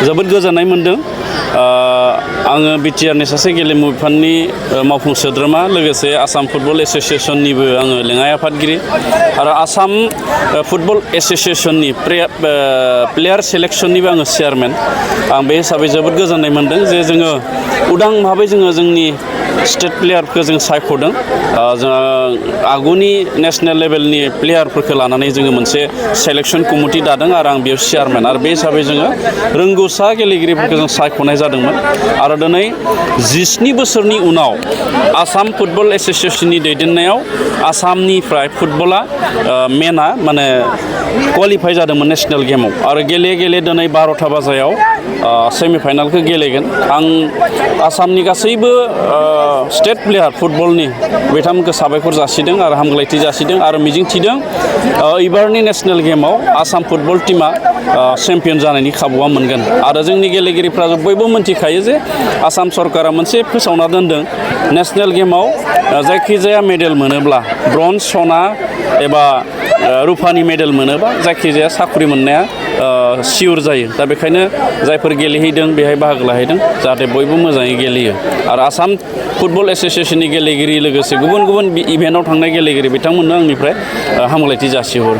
जोबोद गोजोननाय मोनदों। आङो बिटिआरनि सासे गेलेमु बिफाननि मावफुं सोद्रोमा लोगोसे आसाम फुटबल एस'सियेसननिबो आङो लेङाइ आफादगिरि आरो आसाम फुटबल एस'सियेसननि प्लेयार सेलेक्सननिबो आङो चेयारमेन। आं बे हिसाबै जोबोद गोजोननाय मोनदों जे जोङो उदां भाबै जोंनि स्टेट प्लेयारफोरखौ जों सायख'दों। जोङो आगुनि नेसनेल लेभेलनि प्लेयारफोरखौ लानानै जोङो मोनसे सेलेक्सन कमिटि दादों आरो आं बेयाव चेयारमेन। आरो बे हिसाबै जोङो रोंगौसा गेलेगिरिफोरखौ जों सायख'नाय जादोंमोन आरो दिनै 17 बोसोरनि उनाव आसाम फुटबल एस'सियेसननि दैदेननायाव आसामनिफ्राय फुटबला मेना माने क्वालिफाइ जादोंमोन नेसनेल गेमाव आरो गेले दिनै 12टा बाजायाव सेमिफाइनालखौ गेलेगोन। आं आसामनि गासैबो स्टेट प्लेयार फुटबलनि बिथांमोनखौ साबायखर जासिदों आरो हामग्लायथि जासिदों आरो मिजिंथिदों एबारनि नेसनेल गेमाव आसाम फुटबल टीमा चेम्पियन जानायनि खाबुआ मोनगोन। आरो जोंनि गेलेगिरिफ्रा बयबो मिन्थिखायो जे आसाम सरकारा मोनसे फोसावना दोनदों नेसनेल गेमाव जायखिजाया मेडेल मोनोब्ला ब्रन्ज, सना एबा रुफानि मेडेल मोनोबा जायखिजाया साख्रि मोननाया सियर जायो। दा बेखायनो जायफोर गेलेहैदों बेहाय बाहागो लाहैदों जाहाथे बयबो मोजाङै गेलेयो आरो आसाम फुटबल एस'सियेसननि गेलेगिरि लोगोसे गुबुन इभेन्टआव थांनाय गेलेगिरि बिथांमोननो आंनिफ्राय हामलायथि जासिहरो।